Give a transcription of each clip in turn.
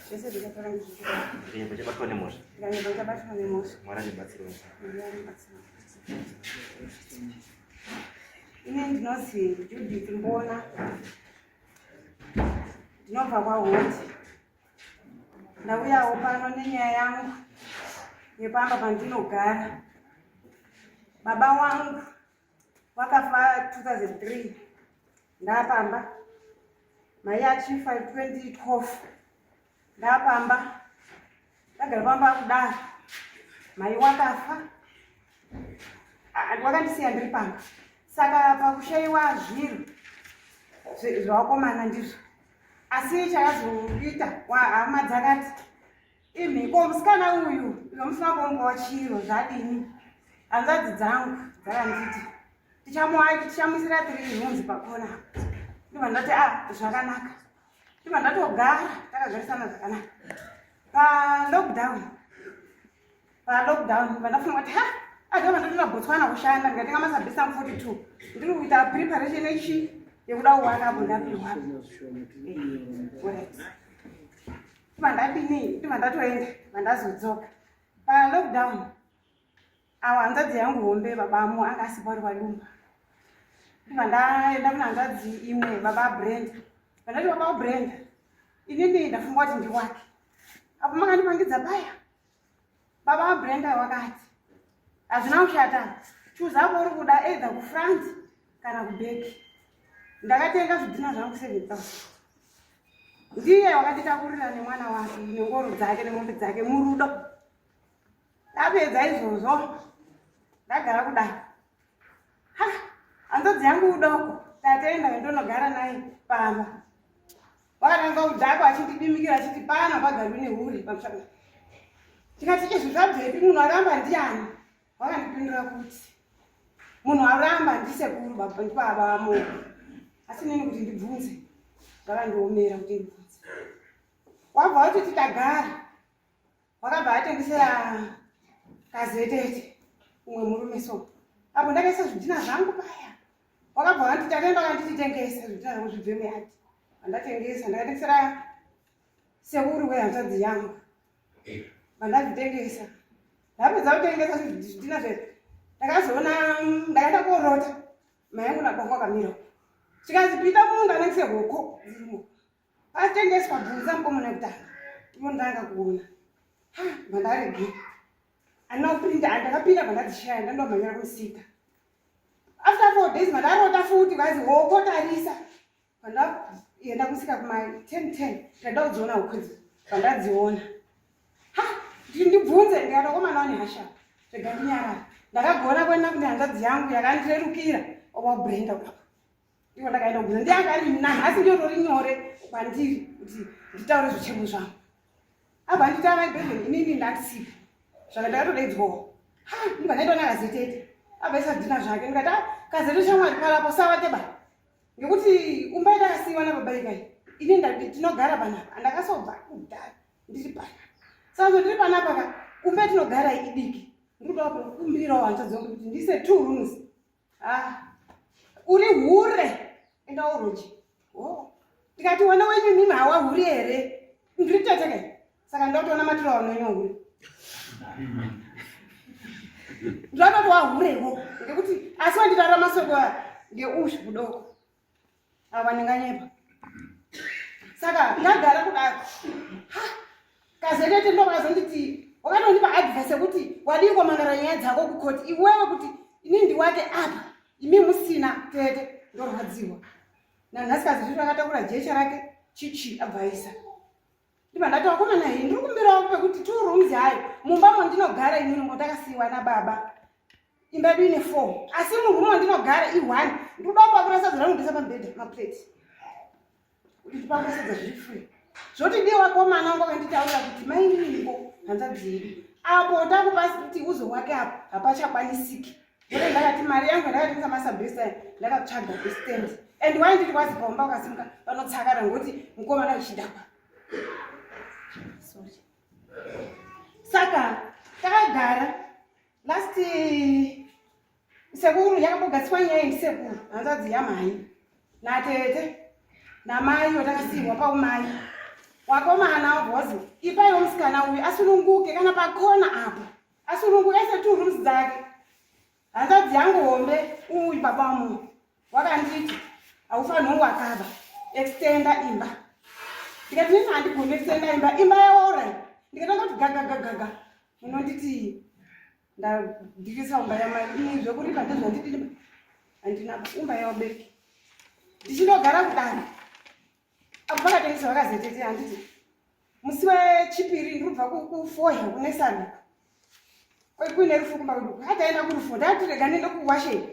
Zvese zvichatora ngezvechokwadi. Ndinyepa nemhosva. Ndinyepa chabatwa nemhosva. Mwari andibatsire. Ini ndinonzi Judith Mbona. Ndinobva kwaHondi. Ndauyawo pano nenyaya yangu yepamba pandinogara. Baba wangu wakafa 2003 ndapamba mai achifa 2012 ndapamba ndagara pamba kudaro mai wakafa wakandisiya ndiri pamba saka pakushaiwa zviro zvawakomana ndizvo asi chakazoita hama dzakati Imhiko musikana uyu zvamusina kuongowa chiro zvadini hanzvadzi dzangu dzakanditi tichamuisira three rooms pakona ndibva ndati a ah, zvakanaka ndibva ndatogara takagarisana zvakanaka palockdown palockdown ndibva ndafunga kuti ha adova ndotoenda botswana kushanda ndikatenga masabhisa angu 42 ndiri kuita preparation yechi yekuda kuwaka apo ndapiwa right Ndibva ndadini ndibva ndatoenda vandazodzoka palockdown awa hanzvadzi yangu hombe babamu anga asipo ari kwadumba ndibva ndaenda kuna hanzvadzi imwe baba brenda vandati baba brenda inini ndafunga kuti ndiwake apo makandipangidza paya baba brenda wakati hazvina kushata chuza apo uri kuda either kufrance kana kubeki ndakatenga zvidhina zvangu 7000 ndiye wakanditakurira nemwana wake nengoro dzake nemombe dzake murudo ndapedza izvozvo ndagara kudai ha hanzodzi yangu udoko tatenda ndonogara naye pamba wakatanga kudhakwa achindidimikira achiti pano pagarwi nehuri pamusha ndikati izvi zvabvepi munhu aramba ndiani wakandipindura kuti munhu aramba ndisekuru baba ndibaba vamoko asi nini kuti ndibvunze zvakandiomera kuti ndibvunze wabva watoti tagara wakabva atengesera kazetete umwe murume so apo ndakaisa zvidhina zvangu paya wakabva wanditi takaenda wakanditi tengesa zvidhina zvangu zvibve muyadi andatengesa ndakatengesera sekuru wehanzvadzi yangu vandazvitengesa ndapedza kutengesa zvidhina zvedu ndakazoona ndakaenda korota mai yangu nabongo akamira chikanzi pita munda anengise hoko dzirimo Patengeswa bvunza mukomana kutanga. Ivo ndanga kuona. Ha, mandarege. Andina kupinda, ndakapinda pandadzishaya ndandomhanyira kumusika. After 4 days mandarota futi vazi hoko tarisa. Pandaenda kumusika kuma 10 10 ndada kudziona hoko idzi. Pandadziona. Ha, ndibvunze ndikati komana wani hasha. Rega ndinyarare. Ndakagona kuenda kune hanzvadzi yangu yakandirerukira oba Brenda baba. Ndiko ndakaenda kubvunza ndiye anga ari nanhasi ndiyo tori nyore kwandiri kuti nditaure zvichemo zvangu. Abva anditara ibhebhe inini ndandisipo. Zvaka ndakatodaidzwawo. Ha, ndibva ndaitoona kazetete. Abva isa dhina zvake ndikati ah kazete shamwari parapo sawa teba. Ngekuti umba yatakasiiwa nababa ikai. Ini ndati tinogara panapa andakasobva kudhara ndiri panapa. Saka ndiri panapa ka kumba yatinogara idiki. Ndikuda kukumbirawo hanzvadzi yangu kuti ndise two rooms Ah, uri hure enda uroji oh. Ndikati wana wenyu mimi hawahuri here ndiri tete kai saka ndotoona matiro aunonyo hure ndinototi wahurewo ngekuti asi wanditaura masoko ngeuzvi kudoko ava ndinganyepa saka ndagara kudaro kazetete ndokazonditi wakatondipa advice yekuti wadii komangara nyaya dzako kukoti iwewe kuti ini ndiwake apa imi musina tete ndorwadziwa nanhasi kazetete akatakura jecha rake chichi abva aisa ndibva ndati wakomana hii ndiri kumbirawo pekuti two rooms hayo mumba mondinogara inini mondakasiiwa nababa imba yedu ine four asi murumu wandinogara i-one ndikuda kupakura sadza rangu ndisa pamubhedha maplate kuti ndipakura sadza zviri free zvoti ndiye wakomana wangu akanditaura kuti maininiko hanzvadzi yedu apo takupa kuti uzo wake apo hapachakwanisiki ore ndakati mari yangu ndakatengesa masabhesa ndakatsvaga stand and why ndiri kwazi paumba ukasimuka panotsakara ngokuti mukomana uchidakwa sorry saka takagara last sekuru yakambogadziwa nyaya ndisekuru hanzvadzi yamhai natete. Namai watakasiirwa paumai. Wakomana wabhozi, ipaiwo musikana uyu asununguke kana pakona apo. Asununguke aise two rooms dzake. Hanzvadzi yangu hombe uyu baba wamunhu wakanditi haufanirwi wakaba extenda imba. Ndikati nini handigoni extenda imba, imba yaora. Ndikatanga kuti gaga gaga gaga. Munonditi ndadhirisa umba yamai ini zvekuripa ndezvandidini handina umba yavabereki ndichindogara kudaro apo pakatengesa vakazetete handiti musi wechipiri ndiri kubva kufoya kunesani kuine rufu kumba kwedu hataenda kurufu ndati rega ndiende kuwasheni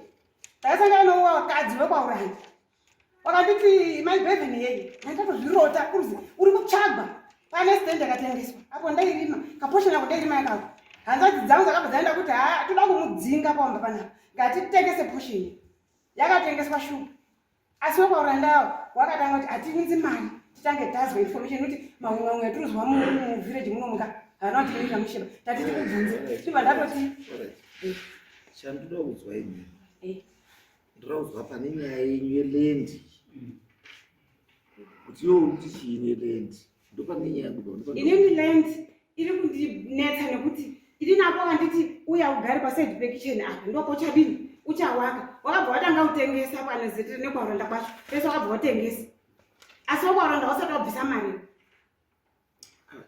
ndakasangana nowakadzi wekwaurani wakanditi mai beven yei ndandatozvirota kuzi uri kutsvagwa pane stand yakatengeswa apo ndairima kaposheni ako ndairima yakako hanzvadzi dzangu dzakabva dzaenda kuti ha toda kumudzinga pamba panapa ngatitengese posheni yakatengeswa shuga asi wekwauranda wakatanga kuti hatiunzi mari titange tazwa information kuti mamwe mamwe atiruzwa muvillage munomuka haana kuti musheba tati tikubvunze tibva ndatoti chandoda kuzwa ini eh. Ndiraudzwa pane nyaya yenyu yelendi kuti iwe uri kuti chii nelendi ndopane nyaya yangu. Inini land iri kundinetsa nekuti ini napo wanditi uya ugare pasaidi pekicheni apa ndopo uchadini uchawaka wakabva watanga kutengesa pane zetire nekwauranda kwacho pese wakabva watengesa asi wakwauranda wasati wabvisa mari.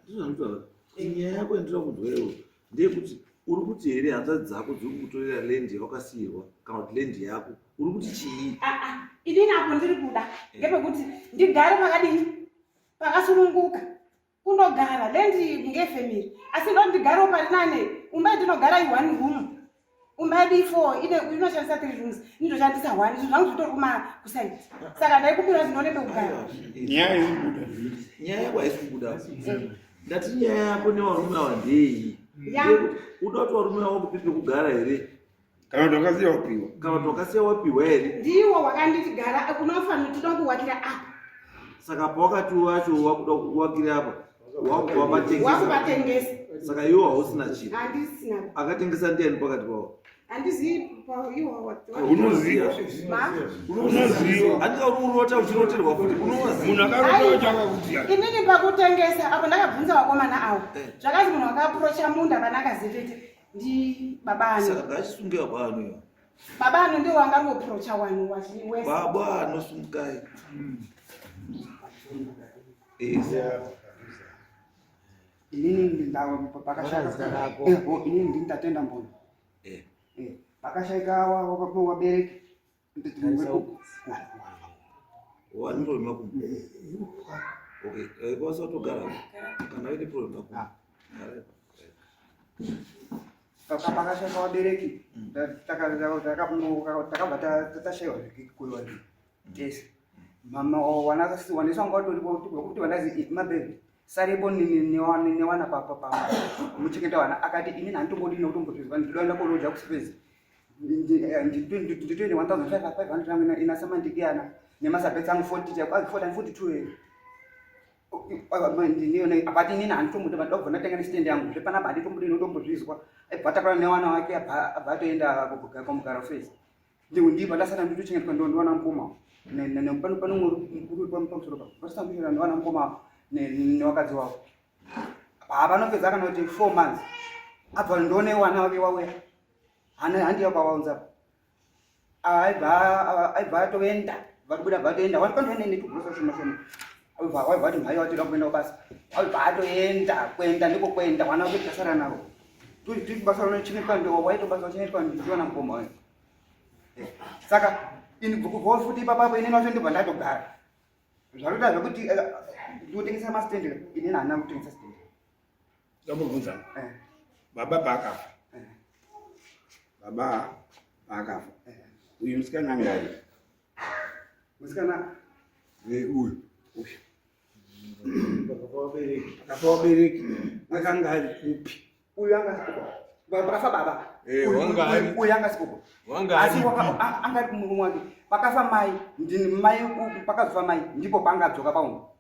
Ndizvo zvandinotaura. Nyaya yako yandinoda kunzwa iwe ndeyekuti uri kuti here hanzvadzi dzako dziri kukutorera land yawakasiirwa kana kuti land yako uri kuti chii? Ah, ah. Inini apo ndiri kuda ngepekuti ndigare pakadini pakasununguka kundogara land ngefamily asi ndo ndigarewo pari nane umba yandinogara i one room umba yedu ifour ine inoshandisa three rooms indoshandisa one izvo zvangu zvitori kuma kusaidi saka ndaikumbira kuti ndione pekugara nyaya iri kubuda nyaya yako haisi kubuda ndati nyaya yako nevarume ava ndeyi uda kuti varume ava vakupe pekugara here kana kuti wakasiya wapiwa kana kuti wakasiya wapiwa here ndiwo wakanditi gara unofanira tinoda kuwakira apa saka pawakati wacho wakuda kuwakira apa wakuvatengesa saka iwo hausina chinhu handisina akatengesa ndiani pakati pavo handizivi unoziva unoziva handika uri urota uchiroterwa futi unowaziva munhu akarota uchakakuziva inini pakutengesa apo ndakabvunza vakomana avo eh. zvakazi munhu akaprocha munda vanakazitete ndi baba ano saka ngachisunge baba ano iwo baba ano ndiwo angangoprocha wanhu wese baba ano sungai inini pakashaika eh, inini ndini tatenda mbono eh. Eh, pakashaika wabereki Wani problem yako? Okay, eh, kwa sababu togara. Kana wewe problem yako. Ah. Pakashaika wabereki takabva tashaiwa zvekuiwa tese. Mama wanesa wanga watoripo kuti wandazi mabebe saripo newana papa muchengeta wana akati inini handitombodini nekutombozvizwa ndinoda kuroja kusipedzi nditoine 1500 yangu ina samandikiyana nemasabhets angu 42 here but inini handitombodi ndobva ndatenga nestand yangu zvepanapa handitombodi notombozvizwa aibva atakura newana wake abva atoenda kwamugara face ndibva ndasara nditochengetwa ndiwana mukoma pano mukuru pamusoro pa ndasara nditochengetwa ndiwana mukoma newakadzi wavo havanopedza kana kuti four months abva ndione wana wake wauya handi yakwawaunza aibva atoenda vatobuda bva atoenda watoenda netugurosa shoma shoma aibva waibva ati mhai watoda kuenda kubasa aibva atoenda kuenda ndiko kuenda wana wake tasara navo basa rinochengетwa ndo waitobasa uchengетwa ndiwana mukoma wayo eh, saka ini kubva futi ipapapo inini wacho ndibva ndatogara zvakuita zvekuti eh, ndikutengesa mastand inini handina kutengesa stand ndambobvunza eh. baba paakafa eh. baba paakafa eh. uyu musikana anga ari musikana uyu uyu akafa wabereki akanga ari kupi uyu anga pakafa baba uyu anga sikoko asi anga ari kumurume wake pakafa mai mai pakazofa mai ndipo paangadzoka paumba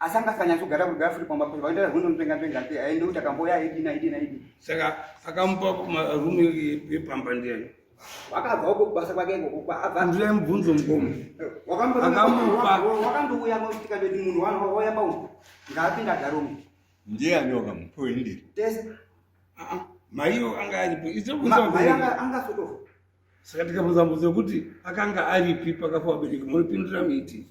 asi anga asinganyatsi kugara kugara futi pamba pacho vaenda rwendo nzvenga nzvenga ati aende kuti akamboya aidini aidini aidini saka akamupa marume yepamba ndiani Wakabva uko kubasa kwake ikoko kwaabva. Ndine mubvunzo mukoma. Akamupa. Wakandouya tikatoti munhu wauya paumba ngaapinda agaromo. Ndiani wakamupa ndiri? Tese. Ah, ah, maiyo anga aripo. Mai anga sotofa. Saka tikabvunza mubvunzo wekuti akanga aripi pakafa vabereki munopindura miti.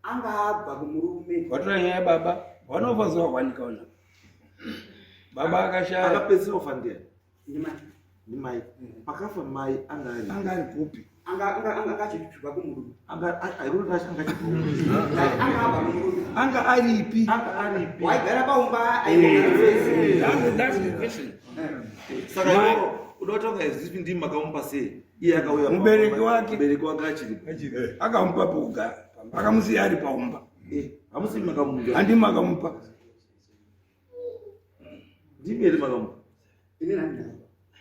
Anga abva kumurume. Watora nyaya baba, wanofa zuva hwanika ona. Baba akashaya. Akapedzisira kufa ndiani? Ndimai. Ndimai. Pakafa mai anga ari. Anga ari kupi? Anga anga anga achibva kumurume. Anga ari anga achibva kumurume. Anga abva kumurume. Anga aripi? Anga aripi? Waigara paumba aigara. That's the question. Saka iwo uda kutaura as if ndimi makamupa sei? Iye akauya Mubereki wake. Mubereki wake achiripo. Akamupa pekugara. Akamusiya ari paumba. Eh, hamusi makamupa. Handimi makamupa. Ndimi here makamupa? Ini nani?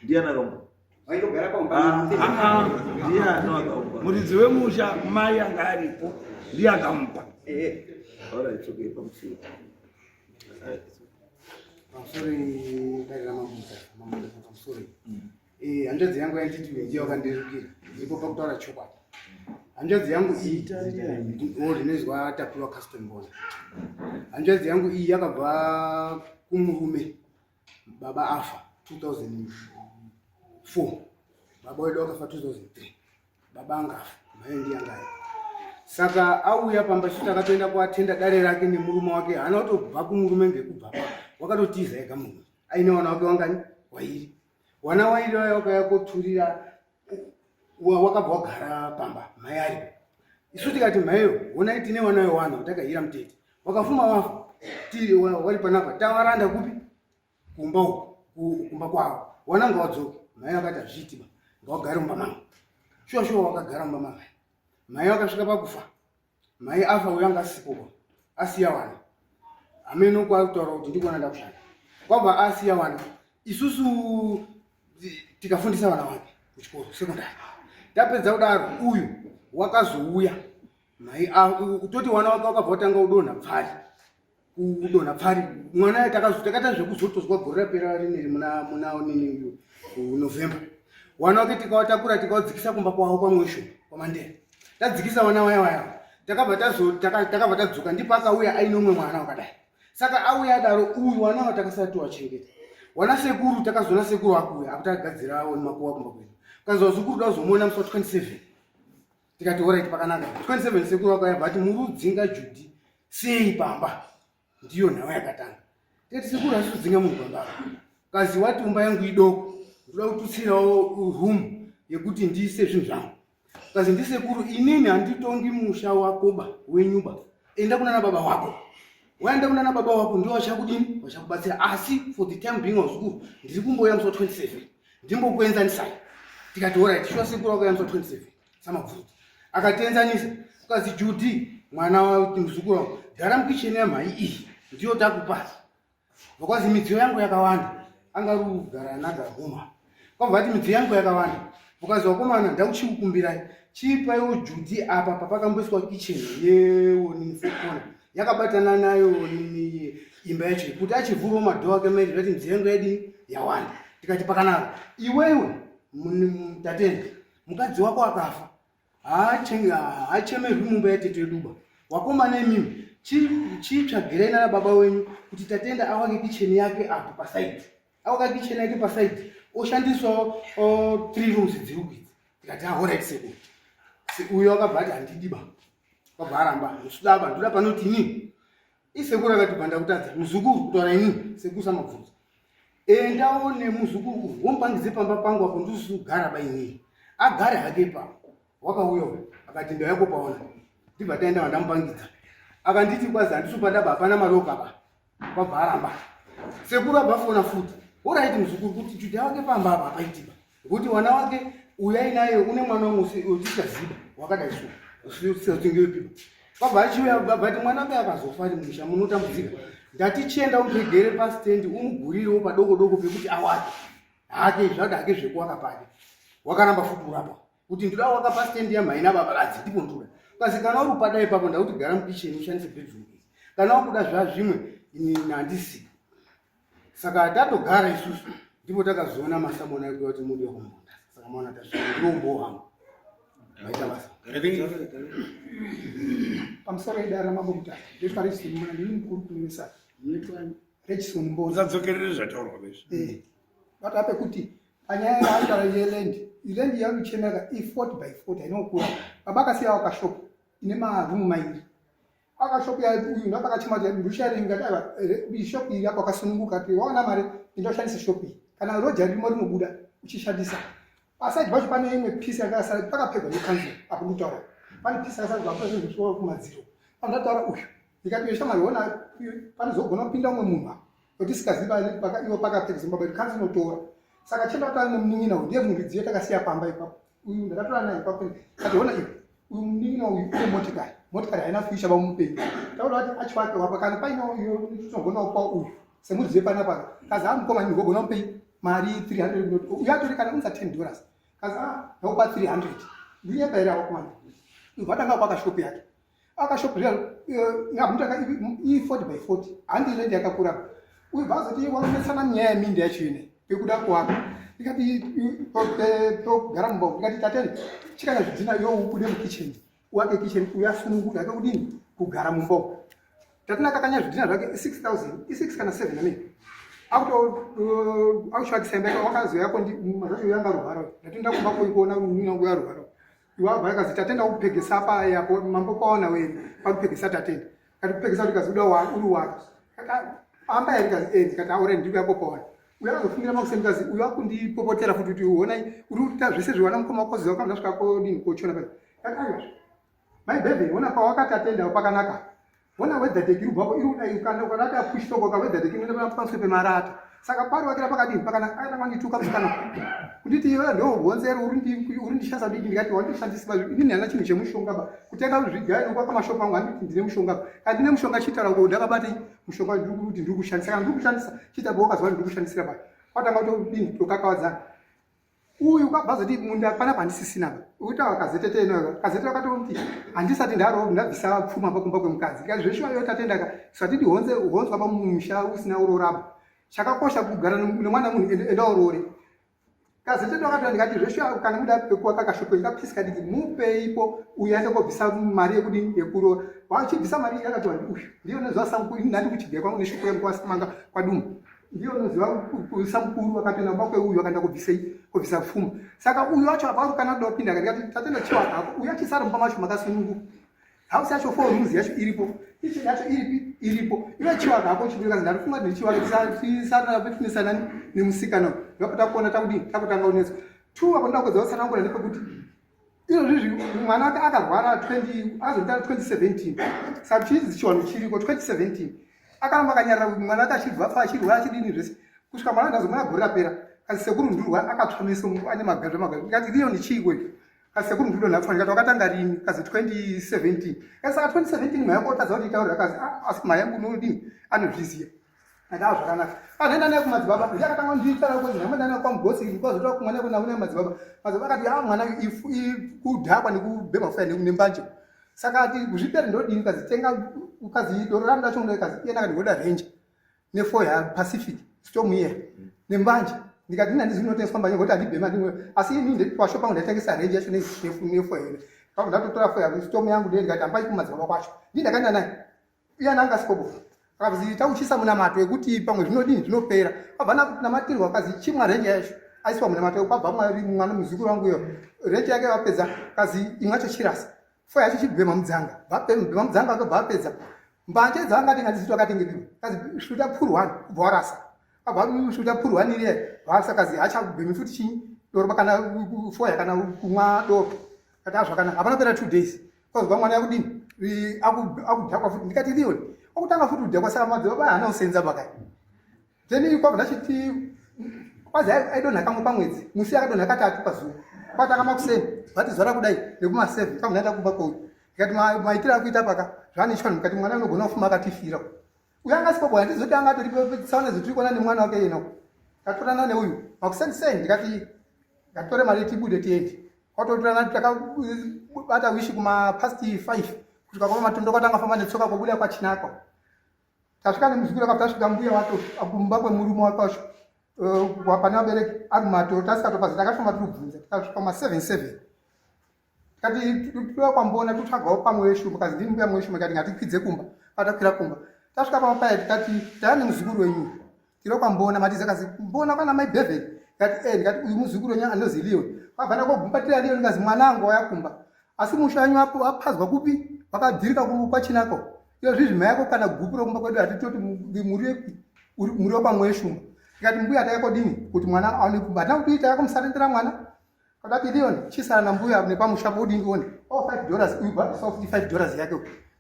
Ndiani akamupa? Waindogara paumba. Ah, ah, ndiani akamupa? Muridzi wemusha mai anga aripo ndiye akamupa. Eh. All right, okay, pamusoro. Pamusoro dare ramambuza, mambuza pamusoro. Eh, hanzvadzi yangu yanditi ndiye wakandirukira. Ndipo pakutaura chokwadi. Hanzvadzi yangu iyi o rinozwa Tapiwa Custom Bona. Hanzvadzi yangu iyi yakabva kumurume baba afa 2004. Baba wedu wakafa 2003. Baba angafa, mai ndiye anga ari. Saka auya pamba isu takatoenda kuatenda dare rake nemurume wake, haana kutobva kumurume ngekubva pa. Wakatotiza ega murume. Aine wana wake wangani? Wairi. Wana wairi waya wakauya koturira wakabva wagara pamba mai aripo. Isu tikati maiyo, honai tine wana wewana watakahira mutete. Wakafuma wafa. Tiri wari panapa tawaranda kupi? Kumba uku, kumba kwavo. Wana ngawadzoke. Mai vakati hazviiti ba. Ngawagare mumba mangu. Shuwa shuwa wakagara mumba mamai. Mai vakasvika pakufa. Mai afa uyo anga asipo ba. Asiya wana. Hameno kwakutaura kuti ndikuona ndakushanda. Kwabva asiya wana. Isusu tikafundisa vana wake kuchikoro sekondari. Tapedza kudaro uyu wakazouya mai kutoti wana wake wakabva watanga kudonha pfari. Kudonha pfari mwana takaita zvekuzotozwa gore rapera rineri muna muna nini November. Wana wake tikawatakura tikawadzikisa kumba kwavo kwaMwesho kwaMandera. Tadzikisa wana waya waya. Takabva tazo takabva tadzoka ndipo akauya aine umwe mwana wakadai. Saka auya adaro uyu wana watakasati tiwachengeta. Wana sekuru takazoona sekuru akuuya akutagadzirawo makuwa kumba kwedu. Kazwa zukuru dazomuona musi wa 27. Tikati alright pakanaka. 27 sekuru akauya but murudzinga Judy sei pamba. Ndiyo nhau yakatanga. Tikati sekuru asi kudzinga munhu pamba. Kazi wati umba yangu idoko. Ndoda kututsirawo room yekuti ndiise zvinhu zvangu. Kazi ndisekuru inini handitongi musha wako ba wenyuba. Enda kunana baba wako. Waenda kunana baba wako ndio wachakudini? Wachakubatsira. Asi for the time being wazukuru ndiri kumbouya musi wa 27. Ndimbokuenzanisai. Tikati alright shuwa sekuru wakauya musi wa 27 samabvuti. Akatienzanisa. Kazi Judy mwana wa muzukuru wangu gara mukicheni yamhai iyi ndiyo takupa. Because midziyo yangu yakawanda. Anga rugara nagaguma. Kwabva ati midziyo yangu yakawanda. Because wakomana ndakuchikukumbirai. Chipaiwo Judy apa papakamboiswa kitchen yeonini four corner. Yakabatana nayo nini imba yacho kuti achivhurawo madhoo ake mairi zvati midziyo yangu yadini yawanda. Tikati pakanaka. Iwewe Tatenda mukadzi wako akafa. Haachemerwi mumba yatete yeduba. Wakomana imimi chitsvagirai nana baba wenyu kuti Tatenda awake kitchen yake apo pasaidi. Awaka kitchen yake pasaidi oshandisawo 3 rooms dziri kuidzi. Tikati alright sekuru. Uyo akabva ati handidi ba. Akabva aramba. Ndisudaba ndoda panoti inini. Isekuru akati bva ndakutadza. Muzukuru kutaura inini sekuru samabvunzo. Endawo nemuzukuru uyu womupangidze pamba pangu apo ndisugara ba inini. Agare hake ipapo. Wakauya uyu akati ndauya kopaona. Ndibva taenda vandamupangidza. Akanditi kwazi handisi pandaba hapana mari okaba. Kwabva aramba. Sekuru abva fona futi. Alright muzukuru kuti Judy wake pamba apa hapaitiba. Ngokuti wana wake uyu ainaye une mwana wamwe utichaziba wakadai so. Usitingepiba. Kwabva achiuya baba ati mwana wake akazofa ari musha munotambudzika. Ndati chienda umupegere pastendi umugurirewo padoko doko pekuti awake. Hake zvada hake zvekuwaka pake. Wakaramba futi urapa. Kuti ndoda waka pastendi yamai nababa vadzi ndipo ndoda. Kasi kana uri upada ipapo ndakuti gara mukitchen ushandise bedroom iyi. Kana wakuda zvazvimwe ini handisi. Saka tatogara isusu. Ndipo takazoona masamona ekuya kuti mudiwa kumunda. Saka maona tasvika ndiwo umbowo hwangu. Maita basa. Pamusoro idare ramambo Mutasa, ndinoitwa Regison Muna, ndini mukuru kune vesaka. Regison Mboni. Usadzokerere zvataurwa vezvi. Eh. Bata pekuti panyaya yaataura yeland, land yakuchemera i 40 by 40 haina kukura. Baba akasiya wakashop ine maroom mairi. Akashop ya uyu ndopakachema kuti ndusharinga ngati aiwa shop iyi yako akasununguka kuti waona mari indoshandisa shop iyi. Kana roja ririmo rinobuda uchishandisa. Paside pacho pane imwe piece yakasara pakapegwa nekanzuru apo ndikutaura. Pane piece yakasara kubva zvinhu kumadziro. Pandataura uyu ndikati shamwari ona panozogona kupinda umwe munhu apa. Kuti tisikazivi ivo pakapegwa Zimbabwe kuti kanzuru inotora. Saka chenda kutaura nemunin'ina uyu ndiye muridzi yetakasiya pamba ipapo. Uyu ndakatora naye ipapo kati ona iwe uyu munin'ina uyu une motikari. Motikari haina future bamupenyu. Taura kuti achiwake wapa kana paine uyo tinogona kupa uyu semuridzi wepanapa. Kazi amukoma ndinogona kumupei mari 300 uyo atori kana unza 10 dollars kazi ah ndakupa 300 ndinyepa here awakomana vatanga kwaka shop yake aka shop zviya ngabutaka i 40 by 40 handi land yakakura uyu bvazoti wakunetsana nyaya yeminda yacho ine yekuda kuwaka ndikati togara mumba ndikati tateni chikanya zvidhina yo ubude mukitchen wake kitchen uyo asununguka ake kudini kugara mumba umu tatina kakanya zvidhina zvake 6000 i6 kana 7 amene akuto akutsvakisa imba yake wakazouya kondi mazvacho uyo anga rwara ndatoenda kumba koikuona munhu wangu yarwara iwe abva akazi tatenda kupegesa paya apo mambo paona wena pakupegesa tatenda kati kupegesa kuti kazi uda uri wake amba here kazi eh ndikati aure ndiri yako paona uyo akazofungira makuseni kazi uyo akundipopotera futi kuti honai uri kuita zvese zviwana mukoma wako ziva kwamda svika kodini kochona paya kati aiwa mai bhebhe hona pawakati atenda pakanaka hona weather deck iri kubvapo iri kudai ukanda ukarata push toko ka weather deck inoenda pamusoro pemarata saka pari wakira pakadini pakanaka akatanga kundituka musikana kunditi iwe ndo honzero uri ndishandisa diki ndikati wandishandisa inini handina chinhu chemushonga ba kutenga zvigayo nokuaka mashopu angu handiti ndine mushonga ba kana ndine mushonga chitaura kuti ndakabata mushonga kuti ndiri kushandisa kana ndiri kushandisa chiita ba wakazwa ndiri kushandisira ba kwatanga kutodini tokakawadzana uyu kwabva zoti munda panapa handisisina ba uita kazetete ino kazetete wakatoti handisati ndaro ndabvisa pfuma pakumba kwemukadzi ndikati zveshuwa yo tatendaka satidi honze honzwa pamusha usina uroraba chakakosha kugara nemwana munhu enda urore kazetete wakatoti ndikati zveshuwa kana muda pekuwaka kashopo kapisi kadiki mupeipo uyu aende kobvisa mari yekudini yekuroora wachibvisa mari yakati wandi uyu ndiyo unoziva sangu ndandi kuchibvira kwangu neshopo yangu kwasimanga kwaduma ndiyo unoziva samukuru akatoenda kumba kweuyu akaenda kubvisei kubvisa pfuma saka uyu wacho apa kana kuda kupinda ndikati tatenda chiwa hako uyu achisara mumba macho makasununguka house yacho four rooms yacho iripo kitchen yacho iripi iripo iwe chiwa hako chibika ndarifunga kuti chiwa tisarapetinisana nemusikana ndopata kuona takudini takutanga unetswa two apo ndoda kuedza kutsanangura ndepekuti izvozvizvi mwana wake akarwara 20 akazoita 2017 saka chiidzi chiwanhu chiriko 2017 akaramba akanyarara kuti mwana wake achibva fa achirwara achidini zvese kusvika mwana ndazomona gore rapera kazi sekuru ndurwa akatsva meso ane magazva magazva ndikati riyo ndichiiko izvo kazi sekuru ndurwa ndatsva ndikati wakatanga rini kazi 2017 kazi saka 2017 mhaya kotadza kuti itaurira kazi ah, asi mhaya yangu unodini anozviziva Ndaa zvakanaka. Anoenda naye kumadzibaba. Ndiye akatanga kundiitara kuti ndamboenda naye kwaMugotsi ndikwazotora kumwana kuna kuna madzibaba. Madzibaba akati ah mwana kudhakwa nekubhema faya nembanje. Saka ati zvipere ndodini kazi tenga ukazi doro rangu racho ndo kazi iyena akati ngoda range ne foya Pacific storm here nembanje. Ndikati nina ndizvi ndinotengeswa mbanje ngokuti handibhema ndimwe asi ini ndipasho pangu ndaitengesa range yacho ne foya. Ndatotora foya storm yangu ndikati ambai kumadzibaba kwacho. Ndini ndakaenda naye. Iye anga asikobo akazi tauchisa munamato wekuti pamwe zvinodini zvinopera abva namatirwa akazi chimwa renje yacho aiswa munamato kwabva mwari mwana muzukuru wangu iyo renje yake vapedza kazi imwe yacho chirasa fo yacho chibhema mudzanga vabhema mudzanga vakabva vapedza mbanje dzaangati ngadzizito akatengepiwa kazi svuta purwani kubva warasa abva svuta purwani iriye varasa kazi hachabhemi futi chinyi doro kana foya kana kumwa doro kati azvakanaka hapana pera two days kwazwa mwana yakudini akudhakwa futi ndikati lioni akutanga futi kudhakwa saka madzibaba haana kusenza pakai then kwabva ndachiti kwazi aidonha kamwe pamwedzi musi akadonha katatu pazuva kwatanga makuseni vati zuva rakudai nekuma seven kwabva ndaenda kumba kouyu ndikati maitiro akuita paka zvaanechwa ndikati mwana unogona kufuma akatifira uyo anga asipo handizoti anga atori tsaona zvetiri kuona nemwana wake ino tatorana neuyu makuseni seni ndikati ngatitore mari tibude tiende kwatotorana takabata wishi kuma past 5 kusvika kwa matondo kwatanga famba netsoka kubuda kwachinakwa tasvika nemuzukuru akabva tasvika mbuya wacho kumba kwemurume wake wacho Eh, pane vabereki ari mumatoro tasikatopazi takafamba tiri kubvunza tikasvika ma 77 tikati toda kwambona totsvagawo pamwe weshumba kazi ndini mbuya mweshumba ikati ngatikwidze kumba patakwira kumba tasvika pamba paya tikati taya nemuzukuru wenyu tiro kwambona matiza kazi mbona kwana mai Beverly ndikati eh ndikati uyu muzukuru wenyu anozi Leon kwabva ndakogumbatira Leon kazi mwanangu waya kumba asi musha wenyu apo apazwa kupi wakadhirika kwachinako iyo zvizvi mai yako kana gupuro kumba kwedu hatitoti muri wepamwe weshumba ndikati mbuya tayakodini kuti mwana aone kumba hatina kuti tayakomusarendera mwana Kadati Leon chisara na mbuya nepamusha podi ndione. Oh 5 dollars uyu baba so 5 dollars yake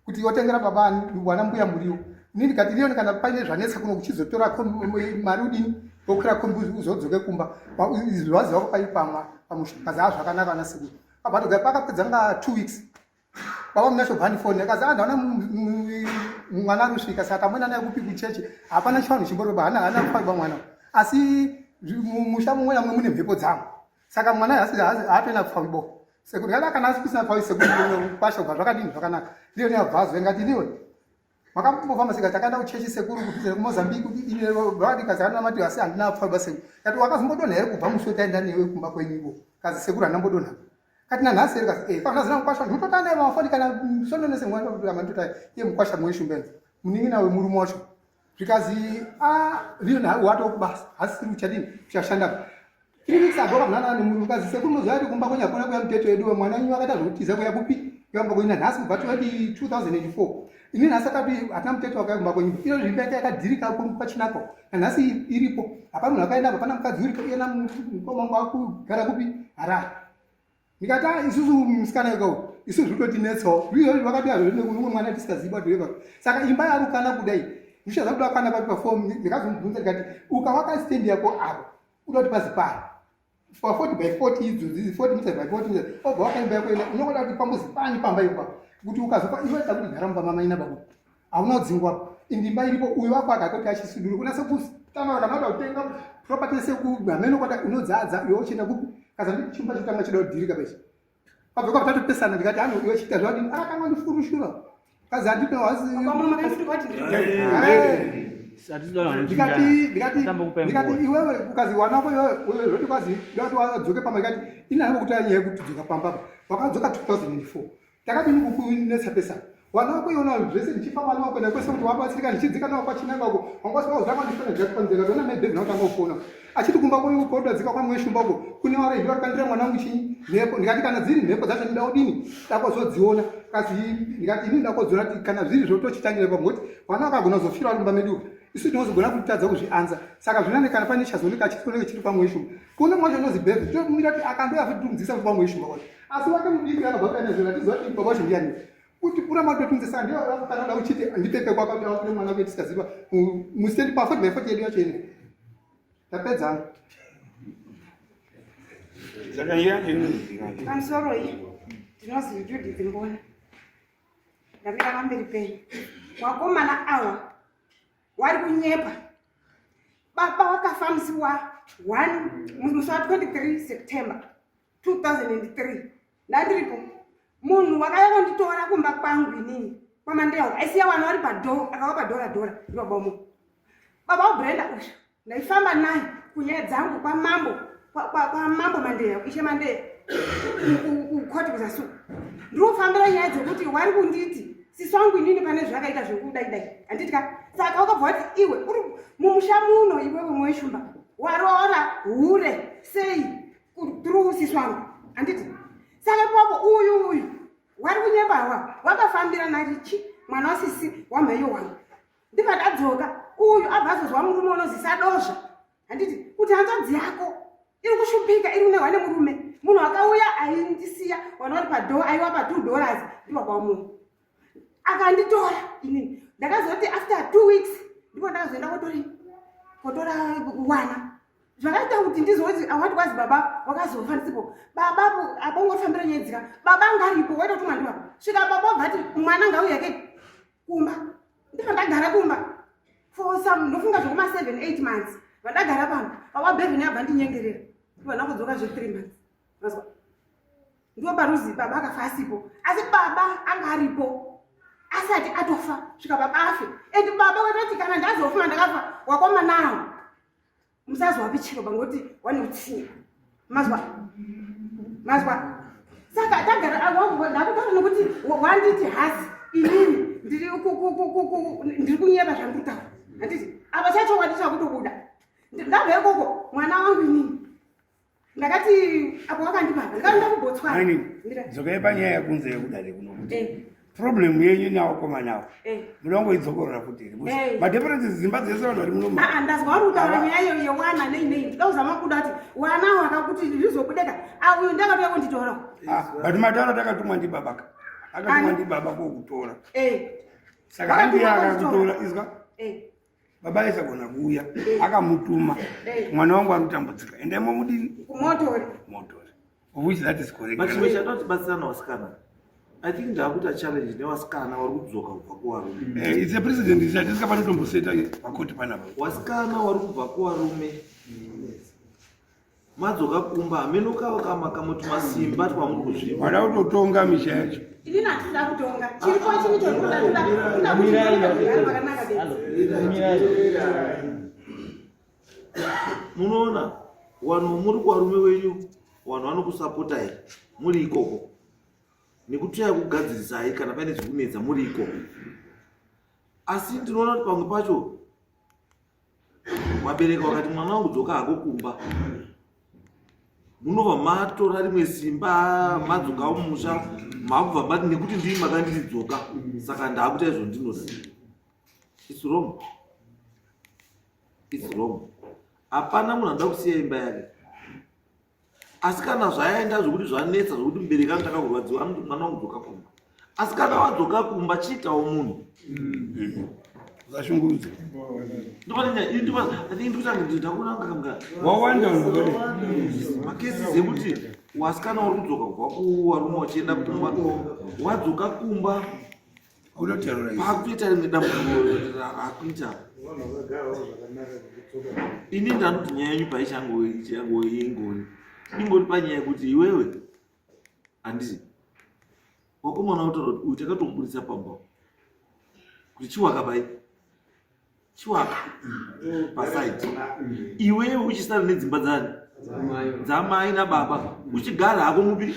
kuti yotengera baba ani wana mbuya muriwo. Ini ndikati Leon kana paine zvanetsa kuno kuchizotora mari udini wokwira kombi uzodzoke kumba. Zvazi wako pai pamwa pamusha kazi zvakanaka ana sekuru. Baba toga pakapedza nga 2 weeks. Baba munasho bhandi phone akazi ah ndaona mwana ari kusvika saka tamboenda naye kupi kuchechi hapana chivanhu chimbori baba hana hana kufa mwana asi musha mumwe namwe mune mhepo dzangu saka mwana haatoenda kufa bo sekuru kana kana asi kusina pfawi sekuru kwasha kubva zvakadini zvakanaka ndiyo neabvazo ngati ndiyo makambofamba seka takaenda kuchechi sekuru kubvisa kumozambique vadikazanamati asi handina pfawi ba sekuru kati wakazombodonha here kubva musi wetaenda newe kumba kwenyu ivo kazi sekuru handambodonha kati nanhasi here kazi eh kana zina mukwasha ndotota naye mafoni kana sondo nese mwana kuti amandota iye mukwasha mweshumbenzi munin'ina wemurume wacho zvikazi a riyo wato kubasa hasiri uchadini uchashanda three weeks ago kamwana nemurume kazi sekuru munoziva kuti kumba kwenyu hakuna kuya muteto yedu mwana wenyu akaita zvekutiza kuya kupi kuya kumba kwenyu nanhasi kubva 20 2004 ini nhasi akati hatina muteto wakauya kumba kwenyu iro zvimba yake yakadhirika pachinako nanhasi iripo hapana munhu akaenda hapana mukadzi uripo iyena mukoma wangu akugara kupi harare ndikati ah, isusu musikana ikawo isu zvitotinetsawo izvozvi vakati azvonekuno mwana tisingazivi bato yeva saka imba yarukana kudai ndichaza kuda kana papi pafomu ndikazomubvunza ndikati ukavaka stand yako apa uda kuti pazi pari pa 40 by 40 idzodzi 40 meters by 40 meters obva wakaimba yako ina unokoda kuti pambozi pani pamba ipapo kuti ukazopa iwe da kuti gara mumba mamaina baba hauna kudzingwa indi imba iripo uyu wako akatoti achisuduru unase kutanga kana uda kutenga property yese hameno kwata unodzadza iwe uchienda kupi kaza ndi chimba chotanga chida kudhirika pachi pabva kwa tatopesana ndikati ano iwe chiita zvadini akatanga ndifurushura kazi handino hazi ndikati ndikati ndikati iwewe ukazi wanako iwewe zvoti kwazi ndati wadzoke pamba ndikati ini hangu kuti anyaya yekuti dzoka pamba apa wakadzoka 2004 Takadini kukunetsa pesa wana wako iona zvese ndichipa mwana wako ndakwese kuti wabatsirika ndichidzika nawo kwachinanga uko wanga usina kuzama ndifona ndikapanzira zona mai bhebhi nautanga kufona achiti kumba kwenyu kodadzika kwamwe shumba uko kune wari ndiwa kandira mwana wangu chinyi mhepo ndikati kana dziri mhepo dzacho ndida kudini ndakozodziona kasi ndikati ini ndakodziona kuti kana zviri zvotochitangira pamwe kuti mwana wakagona kuzofira ari mumba medu isu tinozogona kutadza kuzvianza saka zvinane kana pane chazooneka chisioneke chiri pamwe shumba kune mwacho unozi bhebhi tokumira kuti akandoya futi tomudzisa kuti pamwe shumba kwacho asi wake mudiki akabva kuenda zvo atiziva kuti baba wacho ndiani kuti pura matotunze saka ndiyo kana da uchiti ndipepe kwaka kuti akune mwana wake tisikaziva mustendi pa 40 by 40 yedu yacho ine tapedza pamusoro iyi ndinozi Judith Mbona ndamira pamberi penyu wakomana awa wari kunyepa baba wakafa musi wa 1 musi wa 23 September 2003 ndandiripo munhu wakauya kunditora kumba kwangu inini kwamandewa aisiya wana wari padho akava padhora dhora ndibaba umu baba wabrenda uyu ndaifamba naye kunyaya dzangu kwamambo kwamambo mandeya ishe mandeya kukoti kuzasu ndinofambira nyaya dzekuti wari kunditi sisi wangu inini pane zvakaita zvekudaidai handiti ka saka wakabva wati iwe uri mumusha muno iwewe mweshumba waroora hure sei through sisi wangu handiti saka ipapo uyu uyu wari kunyepa wa wakafambira narichi mwana wasisi wamhaiyo wangu ndibva ndadzoka uyu abva azozwa murume unozisa dozva handiti kuti hanzvadzi yako iri kushupika iri kunehwa nemurume munhu akauya aindisiya wana vari padoo aiwa pa two dollars ndibaba wamunhu akanditora inini ndakazoti after two weeks ndipo ndakazoenda kotori kotora wana zvakaita kuti ndizoti awati kwazi baba wakazofa ndisipo baba apo ungofambira nyaya dzika baba ngaripo waita kuti mwana baba svika baba wabva ati mwana ngauya ke kumba ndipo ndagara kumba for some ndofunga zvekuma 7 8 months vandagara pano baba bevin abva ndinyengerera ndivana kudzoka zve 3 months mazwa ndiwo paruzi baba akafa asipo asi baba anga aripo asati atofa svika baba afe and baba watoti kana ndazofa ndakafa wakomanawo Musazowapi chiro pangoti wane utsinye. Mazwa. Mazwa. Saka tagara ndakutaura nokuti wanditi hasi inini ndiri ndiri kunyeba zvandiri kutaura. Handiti apa chachokwadi chakutobuda. Ndabva ikoko mwana wangu inini. Ndakati apo wakandipa apa ndakaenda kuBotswana. Dzokai panyaya yekunze yekudare kuno kuti eh. problem yenyu nevakomana avo eh. muda kungoidzokorora futi here eh. madifferences dzimba dzese vanhu vari muno ah, ndazwa vari kutaura nyaya iyo yewana nei nei ndoda kuzama kuda kuti wana wakakuti zvizobudeka ah, uyu ndakatouya kunditora ah, but mataura takatumwa ndibabaka akatumwa ndibaba kokutora saka handiye akakutora izwa baba aisagona kuuya eh. akamutuma eh. mwana wangu ari kutambudzika endai momudini motori motori of which that is correct but chimwe chatotibatsirana vasikana i think ndakuita challenge nevasikana vari kudzoka kubva kuvarume eh, it's a president is atisingafani kutomboseta pakoti panapa vasikana vari kubva kuvarume Madzoka kumba hameno kava kama kamuti masimba twamuri kuzvipa. Wada kutotonga misha yacho. Ini natida kutonga. Chiripo chini chokuda kuda kuda kuti vakanaka bedzi. Munoona vanhu muri kuvarume wenyu vanhu vanokusapotai muri ikoko nekutoya kugadzirisai kana paine zvikunetsa muri ikoko asi ndinoona kuti pamwe pacho Vabereki vakati mwana wangu dzoka hako kumba, munobva matora rimwe simba madzoka mumusha makubva mati nekuti ndii makanditi dzoka saka ndaakuita izvo ndinoda. It's wrong. It's wrong. Hapana munhu anoda kusiya imba yake. Asi kana zvaenda zvekuti zvanetsa zvekuti mubereki anotanga kurwadziwa anoti mwana wangu dzoka kumba. Asi kana wadzoka kumba chiitawo munhu. Usashungurudze. Wawanda makesi ekuti wasikana uri kudzoka kubva kuvarume wachienda kumba wadzoka kumba pakutoita rimwe dambudziko rakuita ini ndanoti nyaya yenyu paichangoingori ingori panyaya yekuti iwewe handiti wakomana utaura kuti uyu takatomuburitsa pamba kuti chiwaka pai chiwaka pasaidi iwewe uchisara nedzimba dzani dzamai nababa uchigara hako mupi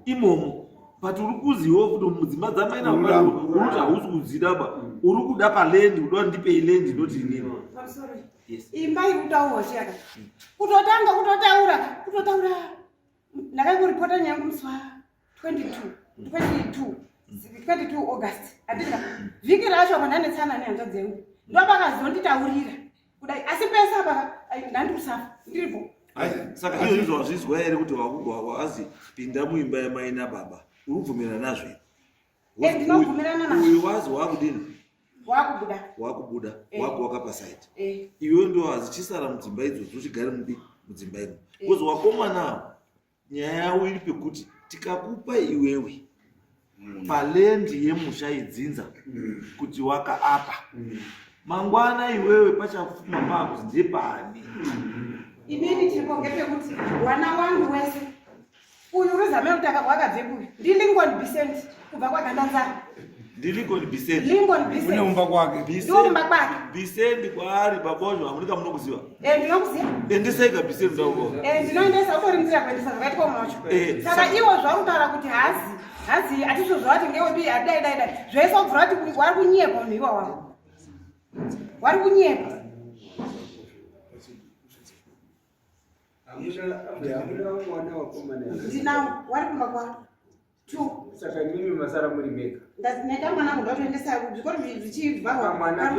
imomo but uri kuziwo kuti mudzimba dzamai nababa uri kuti hausi kudzida ba uri kuda palendi kuda ndipei lendi ndoti inini imba iri kutaurwa chiyaka kutotanga kutotaura kutotaura ndakangoripota nyaya yangu musi wa 22 22 22 august andika vhiki racho apa ndanetsana nehanzvadzi yangu ndopakazonditaurira kudai asi pese apa ndandikusafa ndiripo saka iyo izvo wazvizwa here kuti wazi pinda muimba yamai nababa uri kubvumirana nazvo here eh, ndinobvumirana nazvo uyu wazi wakudini wakubuda wakubuda eh. wakuwaka pasaidi eh. iwe ndo hazichisara mudzimba idzodzo uchigare mubi mudzimba ino because wakomana nyaya yavo iri pekuti tikakupa iwewe palendi yemusha yedzinza kuti waka apa mangwana iwewe pachafuma pakuzi ndepani inini chiripo ngepekuti wana wangu wese uyu ruzame kuti wakabve kupi ndilincoln bisent kubva kwagandanzara ndilincoln bisent lincoln bisent unomba kwake ndinomba kwake bisent kwaari babozvo hamunika munokuziva eh ndinokuziva endesai ka bisent ndauko eh ndinoendesa utori nzira kuendesa zvakaitwa mwacho eh, saka iwo zvauri kuti hazi hazi atizvo zvawati ngewepi adai dai dai zvese ubvura kuti wari kunyepa munhu iwa wavo wari kunyepa Ndinawo wari kumba kwako. Two. Saka imimi masara muri mega. Ndaita mwana wangu ndatoendesa zvikoro zvichivharwa. Mwana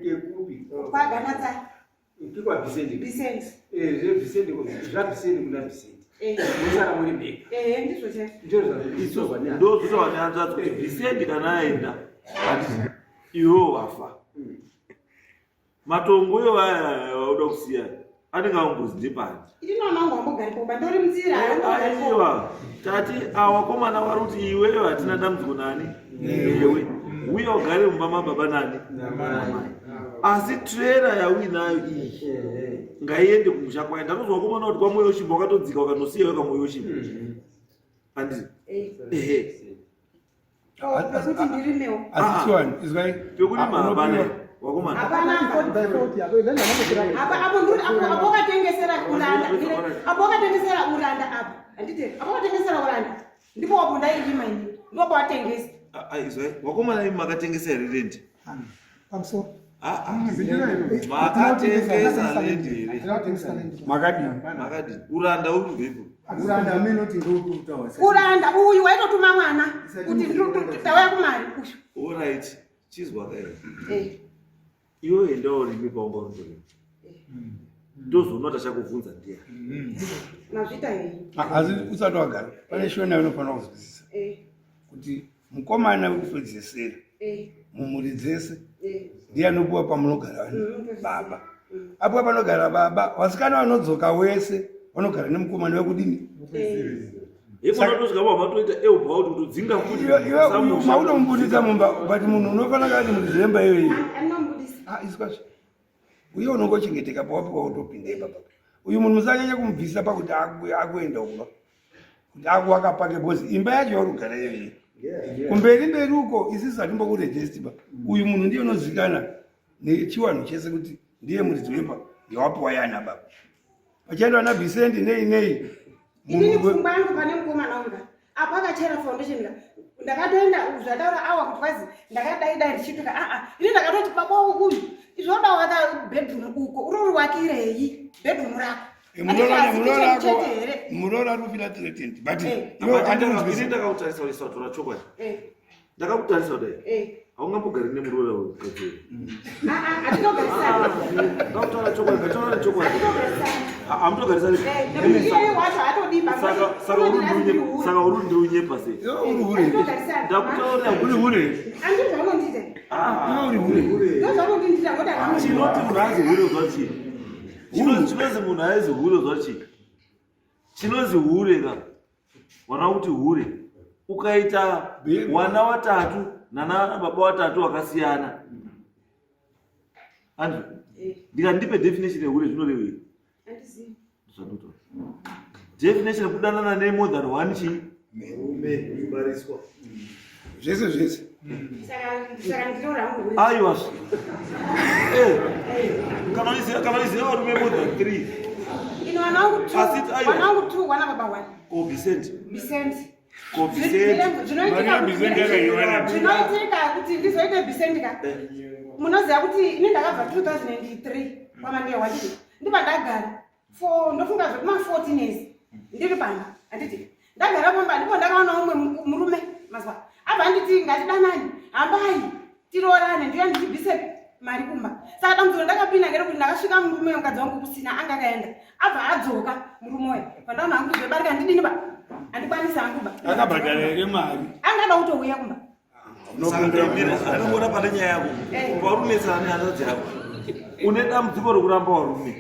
kekupi? Kwaganatsa. Pikwa Bisendi. Bisendi. Eh, zve Bisendi zva Bisendi kuna Bisendi. Eh. Musara muri mega. Eh, ndizvo chaizvo. Ndizvo zvaizvo. Ndozvo zvavanyanzvadzi kuti Bisendi kana aenda iwewo wafa. Matongo iwo aya wauda kusiya anenge angozi ndepani. Ini mwana wangu wambogari kumba ndori munzira. Aiwa tati awakomana wari kuti iwewe hatina dambudziko nani newe uya ugare mumba mababa nani asi trailer yauinayo iyi ngaiende kumusha kwayo ndakunzwa wakomana kuti kwamoyo shimba wakatodzika wakanosiya weka moyo shimba handiti ehe Pekuti ndirimewo. Asi chiwani, izwai. Pekurima hapana. Wakomana. Hapana apa apo nduri apo apo wakatengesera uranda apo wakatengesera uranda apo handiti apo wakatengesera uranda ndipo wapo ndairima ini ndipo pawatengesa. Ah, izwai wakomana imi makatengesa here rendi? Pamusoro. Ah, ah. Makatengesa rendi here? Makadii? Makadii? Uranda uri kubvepo. Uranda amenoti ndokutaura. Uranda uyu waitotuma mwana kuti tauya kumari uyu. All right. Chizwa ka here. Eh. Iwe enda urime paunga undorima. Tozoona tachakubvunza ndiye. Mazvita henyu. Asi usati wagara pane shona unofanira kuzwisisa Eh. kuti mukomana wekupedzesera Eh. mumhuri dzese Eh. ndiye anopuwa pamunogara Mm, baba apuwa panogara baba vasikana vanodzoka wese vanogara nemukomana wekudini Yekonatosvika baba matoita elbow out kutodzinga futi. Iwe- iwe uyu maunomubudisa mumba but munhu unofanira kati muridzi wemba iyoyi Anomubudisa. Ah, iswazve uye unongochengeteka pawapiwa utopinda ipapa uyu munhu musanyanya kumubvisa pakuti akuenda kumba kuti akuwaka pake bcause imba yacho yauri kugara iyoyi kumberi mberi uko isisi hatimbokurejesti ba uyu munhu ndiye unozikana nechiwanhu chese kuti ndiye muridzi wemba yawapiwa yana baba pachaendwa ana bhisendi nei nei Inini pfungwa yangu pane mukomana wangu apo akachera foundation ka ndakatoenda zvataura awa kuti kwazi ndakadai dai ndichituka aa ini ndakatoti baba wangu uyu izvoda waka bedroom uko uri uriwakirei bedroom rako Handiti chete here muroora ari kufila threatened but Eh. iwe Ini handikunzwisisa ndakakutarisa uisa tora chokwadi. Eh, Ndakakutarisa kudai. eh. Haungambogari nemuroora wekukadzi. Ah, ah, hatinogarisana Ndakutaura chokwadi, ndataura chokwadi. Hatinogarisana. Hamutogarisani. Eh, nekuti iyeyo wacho haatodi baba. Saka saka uri ndiunyepa, saka uri ndiunyepa sei? Iwe uri hure Hatinogarisana. Ndakutaurira uri hure Andizvo zvaunondiita. iwe uri hure Ndizvo zvaunondiita ngoda hangu. Chinoti munhu anzi hure zvachii? Chinonzi munhu aizi hure zvachii? Chinonzi hure ka. Wana kuti hure. Ukaita wana watatu nana baba watatu wakasiyana. Andrew, Eh, ndikandipe definition yehure zvinorevei? handizivi. Zvandotaura. Definition yekudanana ne more than one chii? Murume kubariswa. zvese zvese Saka saka ndiro rangu hure. Aiwa. Eh. Kana uiziva kana uiziva varume more than 3. Ino wana wangu two. Asi aiwa. Wana wangu two, wana baba one. Ko Vicente. Vicente. Ko Vicente. Zvinoitika Maria Vicente akaiwana. zvinoitika kuti ndizoite Vicente ka. Munoziva kuti ini ndakabva 2003 kwamandiye wachii. Ndiba ndagara for ndofunga zvekuma 14 years ndiri pamba handiti ndagara pamba ndipo ndakaona umwe murume mazwa abva anditi ngatidanani hambai tiroorane ndiyo ndichibvise mari kumba saka dambudziko ndakapinda ngerekuti ndakasvika murume mukadzi wangu kusina anga akaenda abva adzoka murume uyo pandaona hangu zvebarika handidini ba handikwanisi hangu ba akabhadhara here mari angada kutouya kumba Saka anongona pane nyaya yako. Eh. Paunetsana nehanzvadzi yako. Une dambudziko rekuramba varume.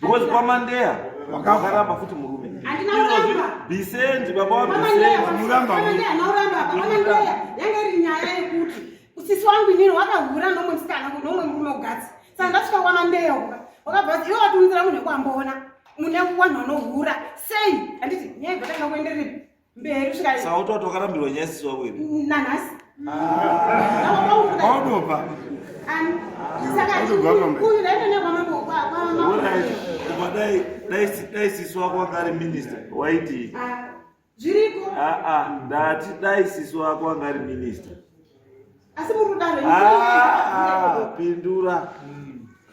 Because kwamandeya wakaramba futi murume. Handina Izvozvi kuramba. Vicente baba wa Kwamandeya, Vicente. Muramba. kwamandeya, nauramba apa kwamandeya yanga iri nyaya yekuti usisi wangu inini wakahura nomwe musikana nomwe murume ugatsi saka ndasvika kwamandeya uka wakabva ati iwe watiunzira munhu wekuamboona mune wanhu vanohura sei handiti nyaya ibva tanga kuenderere mberi kusvika Saka utoti wakarambirwa nyaya sisi wako here? nanhasi waudobva Ani? Saka Waudobva pamberi. uyu ndaenda nekwamambo kwamambo Alright. Kubva dai dai dai sisi wako anga ari minister waiti Ah, zviriko ah ah ndati dai sisi wako anga ari minister. asi muri kudaro Ah, ah, pindura.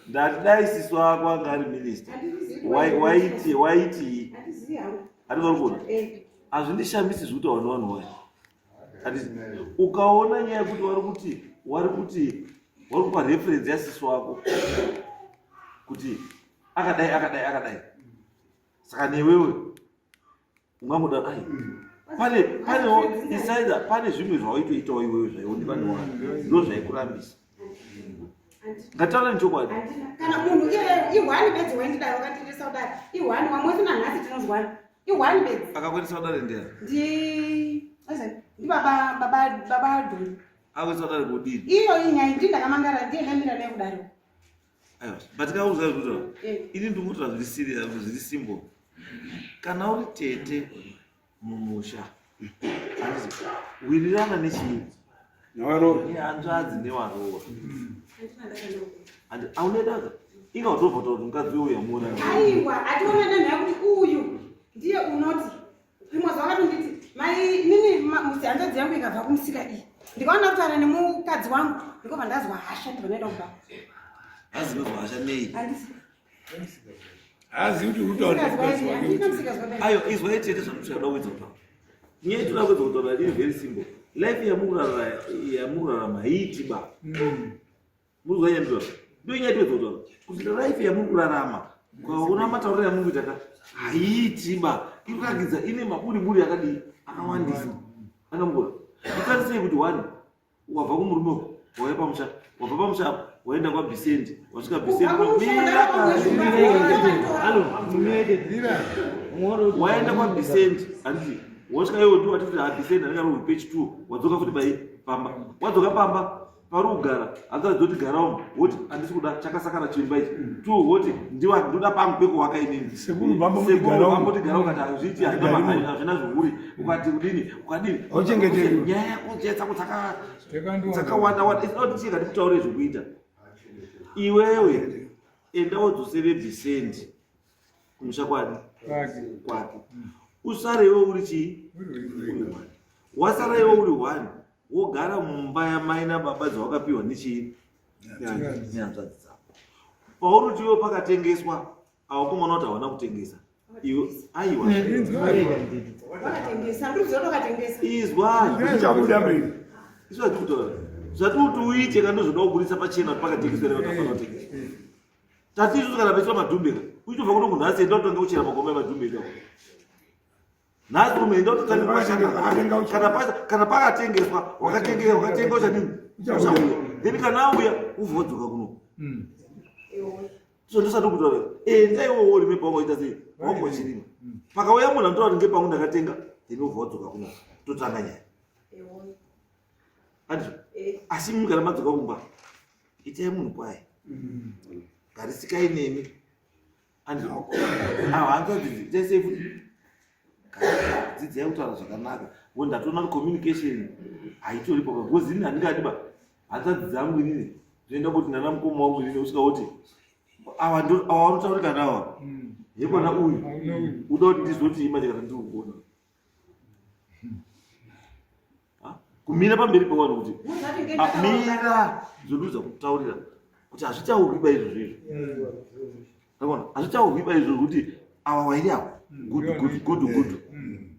Ndati dai sisi wako anga ari minister. Waiti waiti handizivi hangu handikari kuona. Eh. Hazvindishamisi zvekuti vanhu vanhu waya. Handiti ukaona nyaya yekuti vari kuti vari kuti vari kupa reference yasisi wako kuti akadai akadai akadai saka newewe ungangoda ai pane panewo isaida pane zvimwe zvawaitoitawo iwewe zvaionekwa nevanhu ndo zvaikurambisa ngataura nechokwadi Handina. kana munhu iye ihwani bedzi waindidaro wakandiendesa kudare ihwani wamwese nanhasi tinozwana ihwani bedzi akakuendesa kudare ndera ndi azani ndibaba baba baba dhoni akuendesa kudare kudini iyo inyaya ndi ndakamangara ndiye ndamira naye kudare aiwa but kauza zvikuta Eh. ini ndinotaura zviri serious zviri simple kana uri tete mumusha handiti wirirana nechii Newaroora. Nehanzvadzi newaroora. Andi aune daka. Inga watobva kutaura kuti mukadzi uyu yamuona. Aiwa, ationa nenhaya kuti uyu ndiye unoti rimwe zuva akatonditi mai inini musi hanzvadzi yangu ikabva kumusika iyi ndikaona kutaura nemukadzi wangu ndikobva ndazwa hasha ndibva ndaenda kubva. Hazi ndozwa hasha nei? Handisi. Haazivi kuti uri kutaura nemukadzi wake kuti. Ayo izwai tete zvatoda kuedza kutaura. Nyaya yetoda kuedza kutaura iri very simple. Life yamurarama yamurarama haiiti ba. Muzwa yandura. Ndiyo nyaya yetoda kutaura. Kuti life yamuri kurarama ukaona matauriro yamuri kuita ka haiiti ba. Iri kurakidza ine maburi buri akadii akawandisa. Akamukura. Itarisei kuti one wabva kumurume uko wauya pamusha wabva pamusha apo waenda kwabisendi wasvika bisendiwaenda kwabisendi handiti wasvika iwo ndi watiti habisendi anenge ari pechi two wadzoka futi bai pamba wadzoka pamba pari kugara hanzvadzi dzoti garawo woti handisi kuda chakasakara chimba ichi two woti ndiwa ndoda pangu pekuwaka inini Sekuru bambo muti garawo. bambo kuti garawo kati hazviiti hazvina zvihuri ukati kudini ukadini Hauchengeteki. nyaya yako dzako dzakawanda wanda it's not chii kati zvekuita iwewe enda wodzosere bhisendi kumusha kwani kwake usare iwe uri chii uri one wasara iwe uri one wogara mumba yamai nababa dzawakapiwa nechii nehanzvadzi dzako pauri kuti iwe pakatengeswa awakomana kuti hawana kutengesa iwe aiwa Wakatengesa, ndiri kuziva kuti wakatengesa. izwa Zvichabuda mberi. izwa zvati kutaura zvati kuti uite kana ndozvoda kuburitsa pachena kuti pakatengeswa here kana kuti hapana kutengeswa tati isusu kana paiswa madhumbe ka uchitobva kuno munhu asi enda utange kuchera magomba emadhumbe ikako nhasi rume enda utotanga Wakatenga kana kana pakatengeswa wakatenga wakatenga uchadini uchauya then kana auya ubva wadzoka kuno so ndosati kutaura enda iwowo urime pawanga uchiita sei wanga uchirima pakauya munhu anotaura kuti ngepangu ndakatenga then ubva wadzoka kuno totanga nyaya andizvo asi imi kana madzoka kumba itai munhu kwaye garisikai nemi andizvo awa hanzvadzi itai sei futi dzidzai kutaura zvakanaka ngo ndatoona kuti communication haitoripo because ini handingadi ba hanzvadzi dzangu inini zvinoenda kuti nana mukoma wangu inini usvika kuti awa awa vanotaurika nawa yekwana uyu uda kuti ndizoti imanje kana ndiri kuona kumira pamberi pevanhu kuti ah, mira zvondiudza kutaurira kuti hazvichaurwi ba izvozvo izvo akaona hazvichaurwi ba izvozvo kuti awa wairi awa good good good good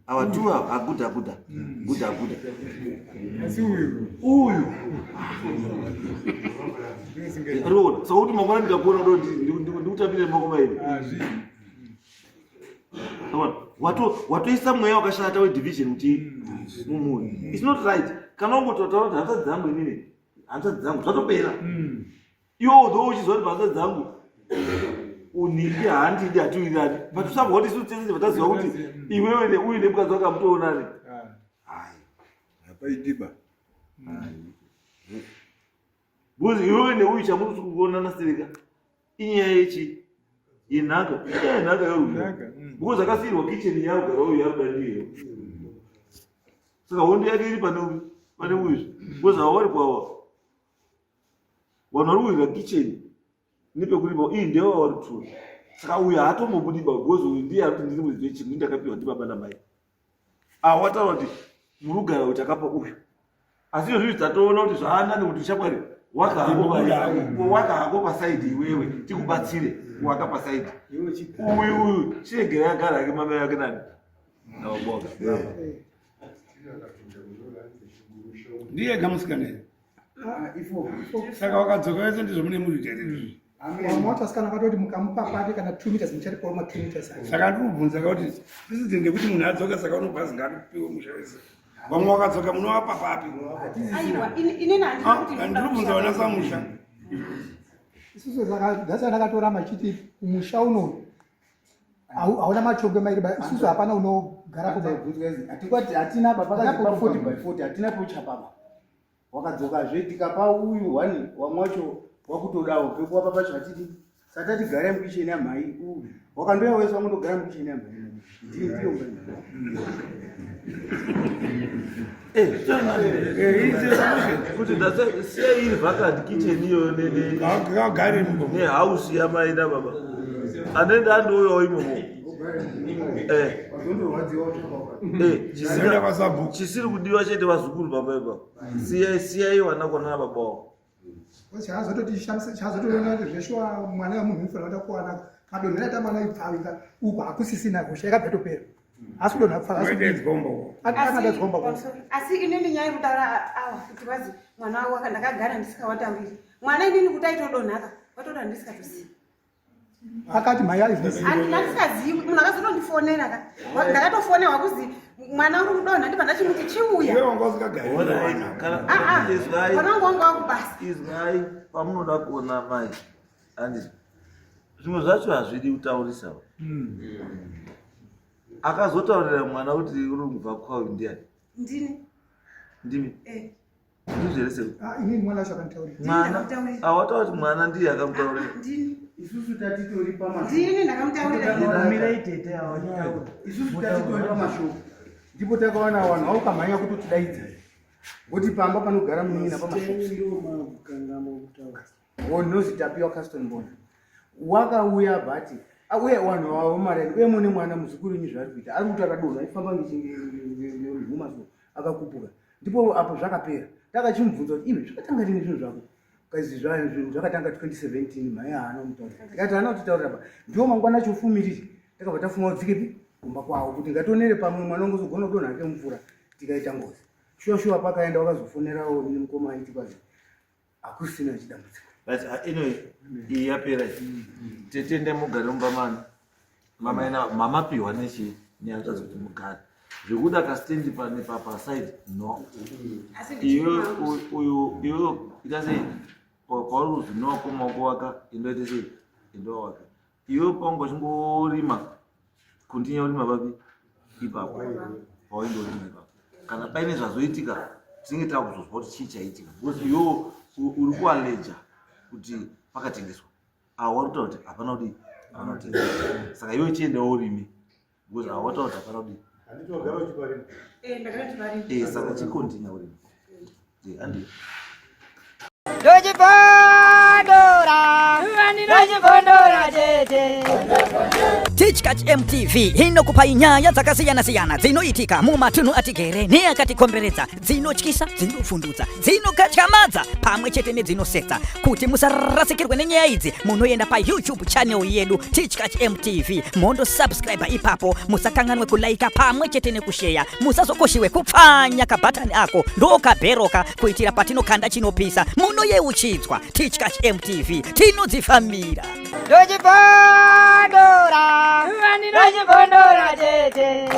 awa two awa aguda guda guda guda uyu ariona saka kuti mangwana ndikakuona do ndikutambire maoko mairi. Watoisa mweya wakashata wedivision kuti mumhuri its not right. Kana ungototaura kuti hanzvadzi dzangu inini hanzvadzi dzangu zvatopera iwe although uchiziva kuti hanzvadzi dzangu unhingi handidi hatiwirirani but usabva kuti isu tese taziva kuti iwewe neuyu nemukadzi wake hamutoonani. Hai. Hapaitiba. Because iwewe neuyu chamuri kuonana sereka inyaya yechi yenhaka inyaya yenhaka yorudzi because akasiirwa kitchen yaarugara uyu yaruda ndiyo saka hondo yake iri pane uyu pane uyu because ava vari kwawa vanhu vari kuhwira kitchen nepekurima iyi ndewa vari kutura saka uyu haatombobudi ba because uyu ndiye ari kuti ndiri muridzi wechinhu ndini ndakapiwa ndibaba namai awa wataura kuti muri kugara kuti akapa uyu asi izvo zvinhu tatoona kuti zvaanani kuti shamwari waka hako pasaidi iwewe tikubatsire waka pasaidi uyu uyu chiregera yagara yake mama yake nani nawaboga Ndiye kamusikana here? Saka wakadzoka wese ndizvo mune muri here? Vamwe vacho vasikana vakatoti mukamupa pake kana 2 meters mucharipawo ma 2 meters acho. Saka ndiri kubvunza kuti president yekuti munhu adzoka saka unobva zingatopiwe musha wese. Vamwe wakadzoka munovapa papi? Aiwa, inini handina kuti Ah, ndiri kubvunza vana samusha. Isusu saka that's why ndakatoramba ndichiti kumusha uno hauna machongwe mairi ba isusu hapana unogara kuba. Hatina baba pa 40 by 40 hatina peuchapapa. Wakadzokazve tikapa uyu one wamwe wacho wakutodawo pekuwapa pacho hatidi. Saka tati garai mukitchen yamhai uyu. Wakandoya wese wangondogara mukichini yamba. Ndiyo ndiyo mba. Eh, eh, kuti siya iri vacant kitchen iyoyo nehouse yamai nababa anoenda andouyawo imomo eh. Chisiri kudiwa chete vazukuru baba ipapo siyai vana kwana baba wavo Chazototi chazotoona kuti zveshuwa mwana wemunhu unofanira kuda kuwana madonhero aita mwana ipfavika uku hakusisina hosha yakabva yatopera asi kudonha pfava asi inini nyaya yekutaura awa kuti vazi mwana wako ndakagara ndisikawatauriri mwana inini kuti aitodonhaka watoda ndisikatosiyi akati mhai andisikazivi munhu akazotondifonera ka ndakatofonerwa kuzi mwana uri kudonha ndibva ndachimuti chiuya mwana wangu wanga wakubasa izwai pamunoda kuona mai andi zvimwe zvacho hazvidi kutaurisa hmm. Akazotaurira mwana kuti uri kubva kwayo ndiani ndini ndimi eh. Ndizvo here Ah, inini mwana wacho akanditaurira. Mwana awataura kuti mwana ndiye akamutaurira. Ah, ndini. Isusu tatitori pamashoko. Ndini ndakamutaurira. Mirai tete awa chitaura. Isusu tatitori pamashoko. Ndipo takawana vanhu vaukamhanya kutotidaidza. Voti pamba panogara munin'ina pamashoko. Ndinozi Tapiwa Caston Mbona. Wakauya bhati uye vanhu vavo mareni uye mune mwana muzukuru wenyu zvaari kuita ari kuti akadonha aifamba ngehuma so akakupuka ndipo apo zvakapera takachimubvunza kuti iwe zvakatanga rini zvinhu zvako kazi zvinhu zvakatanga 2017 mhai haana kumutaurira tikati haana kutitaurira pa ndiwo mangwana acho fumiriri takabva tafunga kudzikepi kumba kwavo kuti ngationere pamwe mwana wangu uzogona kudonha hake mvura tikaita ngozi shuwa shuwa pakaenda wakazofonerawo ini mukoma aiti kwazi hakusina chidambudziko but uh, anyway iyi yapera tete ndemugare mumba mani mama ina mama piwa nechi nehanzvadzi kuti mugare zvekuda kastendi pane paside no iwe uyu iwe ita sei pauri kuzvinowa komaoko waka indoite sei indowa waka iwe paunga uchingorima kundinya urima papi ipapo pawaindorima ipapo kana paine zvazoitika tinenge takuzozwa kuti chii chaitika because iwewo uri kualeja kuti pakatengeswa awa wari kutaura kuti hapana kudii hapana kutengeswa saka iwe chiendawo urime because awa wataura kuti hapana kudii eh, saka chikontinya urime eh, andi Ndochibondora, ndochibondora tete. Tichkach MTV inokupai nyaya dzakasiyana-siyana dzinoitika mumatunhu atigere neakatikomberedza, dzinotyisa, dzinovhundutsa, dzinokatyamadza pamwe chete nedzinosetsa. Kuti musarasikirwe nenyaya idzi, munoenda paYouTube channel yedu Tichkach MTV mondosubscribe ipapo, musakanganwe kulaika pamwe chete nekusheya, musazokoshiwe kupfanya kabhatani ako ndokabheroka kuitira patinokanda chinopisa munoyeuchidzwa. Tichkach MTV tinodzifambira. Ndochibondora, ndochibondora tete.